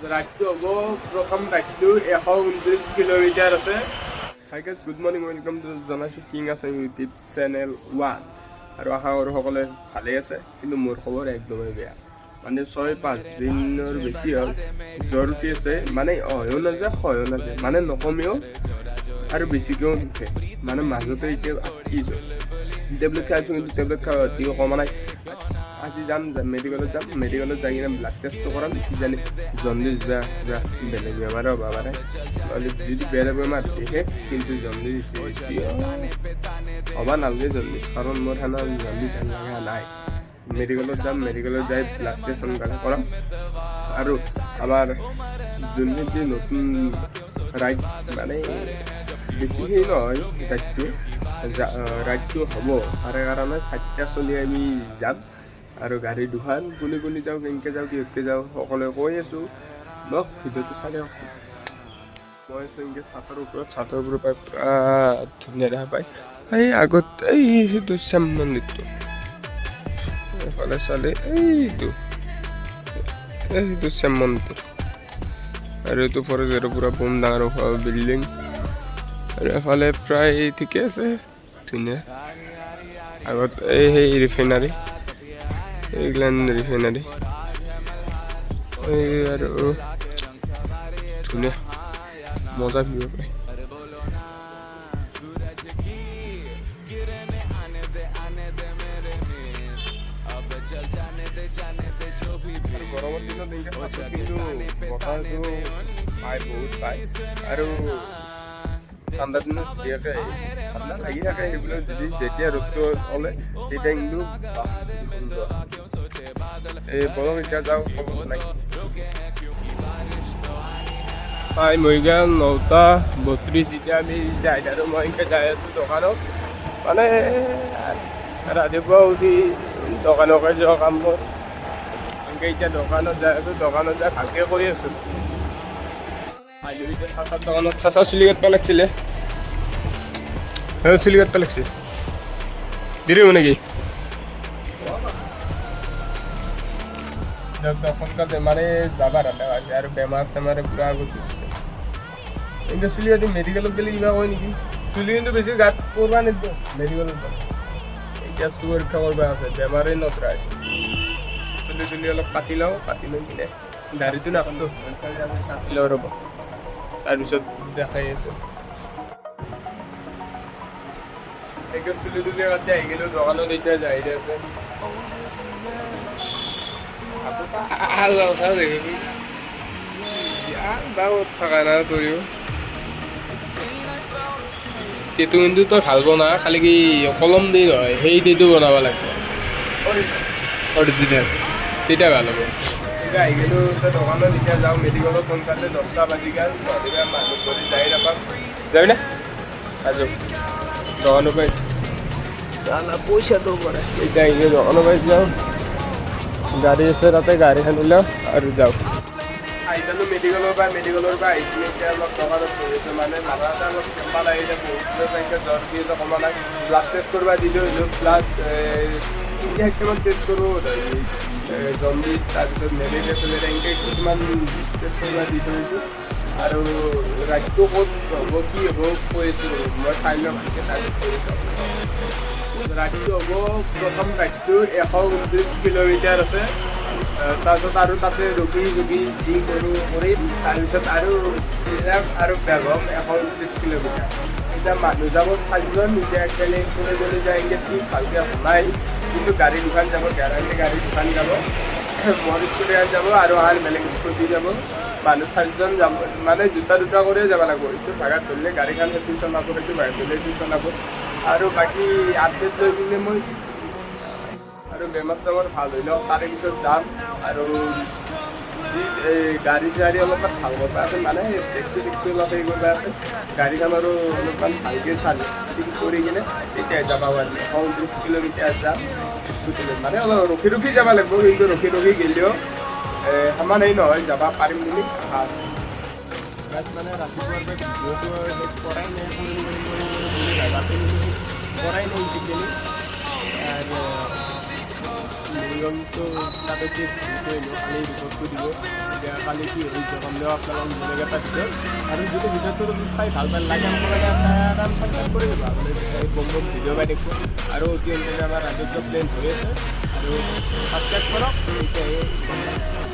ৰাইডটো হ'ব, প্ৰথম ৰাইডটো 129 কিলোমিটাৰ আছে। Hi guys, good morning, welcome to জনাইছোঁ কিং আছে ইউটিউব চেনেল ওৱান। আৰু আশা কৰোঁ সকলোৱে ভালেই আছে। কিন্তু মোৰ খবৰ একদমেই বেয়া। মানে 6-5 দিনৰ বেছি হ'ল, জ্বৰ উঠি আছে। মানে অহেও নাযায়, সহেও নাযায়, মানে নকমেও আৰু বেছিকৈও নুঠে। মানে মাজতে এতিয়া আটকি জ্বৰ। টেবলেট খাইছোঁ, কিন্তু টেবলেট খাই অতিও কমা নাই। আজি যাম, মেডিকেলত যাম। মেডিকেলত যাই কিনে ব্লাড টেষ্টটো কৰাম। কিজানি জণ্ডিছ বা কিবা বেলেগ বেমাৰো হ'ব পাৰে। নহ'লে যদি বেলেগ বেমাৰ হৈছে, কিন্তু জণ্ডিছ হ'ব নালাগে জণ্ডিছ, কাৰণ মোৰ সেনা জণ্ডিছ যেন লগা নাই। মেডিকেলত যাম, মেডিকেলত যাই ব্লাড টেষ্ট সোনকালে কৰাম। আৰু আমাৰ যোনখিনি নতুন ৰাইড, মানে বেছি সেই নহয়, ৰাইডটো হ'ব। তাৰে কাৰণে চাৰিটা চলি আমি যাম আৰু গাড়ী দুখন। কোনে কোনে যাওঁ, কেনেকৈ যাওঁ, কিহতকৈ যাওঁ, সকলোৱে কৈ আছোঁ। লওক, ভিডিঅ'টো চাই থাকচোন। মই আছোঁ এনেকৈ চাটৰ ওপৰত। চাটৰ ওপৰৰ পৰা পূৰা ধুনীয়া দেখা পায়। এই আগত এই সেইটো শ্যাম মন্দিৰটো, এইফালে চালে এইটো, এইটো শ্যাম মন্দিৰ। আৰু এইটো ফৰেষ্ট গাৰ্ডৰ পূৰা বম ডাঙৰ বিল্ডিং। আৰু এফালে প্ৰায় ঠিকে আছে, ধুনীয়া। আগত এই সেই ৰিফাইনাৰী, এইগিলান ৰিফাইনাৰী। এই আৰু ধুনীয়া মজা ভিউ প্ৰায়। আৰু গৰমৰ দিনত এনেকৈ চাটত কিন্তু বতাহটো পায়, বহুত পায়। আৰু ঠাণ্ডা দিনত ধুনীয়াকৈ ঠাণ্ডা লাগি থাকে। সেইবিলাক যদি যেতিয়া ৰ'দটো ওলে, তেতিয়া কিন্তু বাহ, কি সুন্দৰ। এই বলক, এতিয়া যাওঁ, ক'ব নাই। টাইম হৈ গ'ল 9টা 32। এতিয়া আমি যাই আৰু মই এনেকৈ যাই আছোঁ দোকানত। মানে ৰাতিপুৱা উঠি দোকানকে যোৱা কাম মোৰ। এনেকৈ এতিয়া দোকানত যাই আছোঁ, দোকানত যাই ভালকৈ কৰি আছোঁ। আহিলোঁ এতিয়া চাচাৰ দোকানত। চাচা, চুলি কাটিব লাগিছিলে। চুলি কাটিব লাগিছে, দেৰি হ'ব নেকি? দিয়ক দিয়ক, সোনকালে। মানে যাবাৰ হ'লে আছে আৰু বেমাৰ চেমাৰে পূৰা আগত দিছে। কিন্তু চুলি কাটি মেডিকেলত গ'লে কিবা কয় নেকি? চুলি কিন্তু বেছি গাত কৰবা নিদিব মেডিকেলত গ'লে। এতিয়া পৰীক্ষা কৰিব আছে, বেমাৰেই নধৰা হৈছে। চুলি তুলি অলপ কাটি লওঁ, কাটি লৈ কিনে দাড়িটো নাকাটো, কাটি লওঁ ৰ'ব, তাৰপিছত দেখাই আছোঁ। এতিয়া চুলি তুলি কাটি আহি গ'লো দোকানত। এতিয়া যাই আছে। দেখি থকা নাই তইও। টেটু কিন্তু তই ভাল বনা, খালি কি কলম দি নহয়, সেই টেটু বনাব লাগিব অৰিজিনেল, তেতিয়া ভাল হ'ব। এতিয়া আহি গ'লো এতিয়া দোকানত। এতিয়া যাওঁ মেডিকেলত সোনকালে। 10টা বাজি গ'ল, নহ'লে মানুহ ধৰি যাই নাপাম। যাবি না? আজো দোকানৰ পৰা চালা পইচাটো কৰে। এতিয়া আহি দোকানৰ পৰা যাওঁ, গাড়ী আছে তাতে, গাড়ীখন উলিয়াওঁ আৰু যাওঁ। আহি পালোঁ মেডিকেলৰ পৰা। মেডিকেলৰ পৰা আহি কিনে এতিয়া অলপ দোকানত বহি আছোঁ। মানে মাথা এটা অলপ চেম্বা লাগিলে, বহুত দিনৰ পৰা জ্বৰ কি আছে, কমা নাই। ব্লাড টেষ্ট কৰিব দিলোঁ। ব্লাড 3-4টামান টেষ্ট কৰোঁ, জণ্ডিছ, তাৰপিছত মেলেৰিয়া চেলেৰিয়া, এনেকৈ কিছুমান টেষ্ট কৰিব দি থৈছোঁ। আৰু ৰাইডটো ক'ত হ'ব, কি হ'ব, কৈ আছোঁ। মই চাই লওঁ ভালকৈ, তাৰপিছত কৈ আছোঁ। ৰাইডটো হ'ব, প্ৰথম ৰাইডটো 129 কিলোমিটাৰ আছে। তাৰপিছত আৰু তাতে ৰখি ৰখি যি কৰোঁ কৰিম। তাৰপিছত আৰু যাম আৰু বেগম 129 কিলোমিটাৰ। এতিয়া মানুহ যাব চাৰিজন। এতিয়া একচুৱেলি কোনে কোনে যায়, এনেকৈ ঠিক ভালকৈ নাই, কিন্তু গাড়ী দুখন যাব, গেৰাণ্টি। গাড়ী দুখন যাব, মোৰ স্কুটি এখন যাব আৰু এখন বেলেগ স্কুটি যাব। মানুহ চাৰিজন যাব, মানে দুটা দুটা কৰিয়ে যাব লাগিব। এইটো ভাগাত ধৰিলে গাড়ীখন সেইটো চলাব, সেইটো ভাগাত ধৰিলে সেইটো চলাব। আৰু বাকী আপডেট লৈ কিনে মই আৰু বেমাৰ চেমাৰ ভাল হৈ লওক, তাৰে পিছত যাম। আৰু যি এই গাড়ী চাড়ী অলপমান ভাল কৰিব আছে, মানে টেক্সি টেক্সি অলপ হেৰি কৰিব আছে, গাড়ীখন আৰু অলপমান ভালকৈ চাৰ্ভিচিং কৰি কিনে তেতিয়া যাব পাৰিম। 129 কিলোমিটাৰ যাম স্কুটিলৈ, মানে অলপ ৰখি ৰখি যাব লাগিব। কিন্তু ৰখি ৰখি গ'লেও সমান হেৰি নহয়, যাব পাৰিম বুলি আশা আছে। মানে ৰাতিপুৱাৰ পৰা ভিডিঅ'টো শেষ কৰাই নাই। কৰিম কৰিম কৰিম কৰিম বুলি ভাবাতে কিন্তু কৰাই নাই এইকেইদিন। আৰু মৰিগাঁৱতো তাতে আহিলোঁ। কালি ৰিপৰ্টটো দিব। এতিয়া কালি কি হৈছে গম দিব আপোনালোকক ধুনীয়াকৈ এটা ভিডিঅ'। আৰু যদি ভিডিঅ'টো চাই ভাল পায়, লাইক এণ্ড কমেণ্ট, ছাবস্ক্ৰাইব কৰি দিব। আপুনি এই বম বম ভিডিঅ' পাই থাকিব। আৰু অতি সোনকালে আমাৰ ৰাজত্ব প্লেন হৈ আছে আৰু ছাবস্ক্ৰাইব কৰক। এতিয়া গম পাম।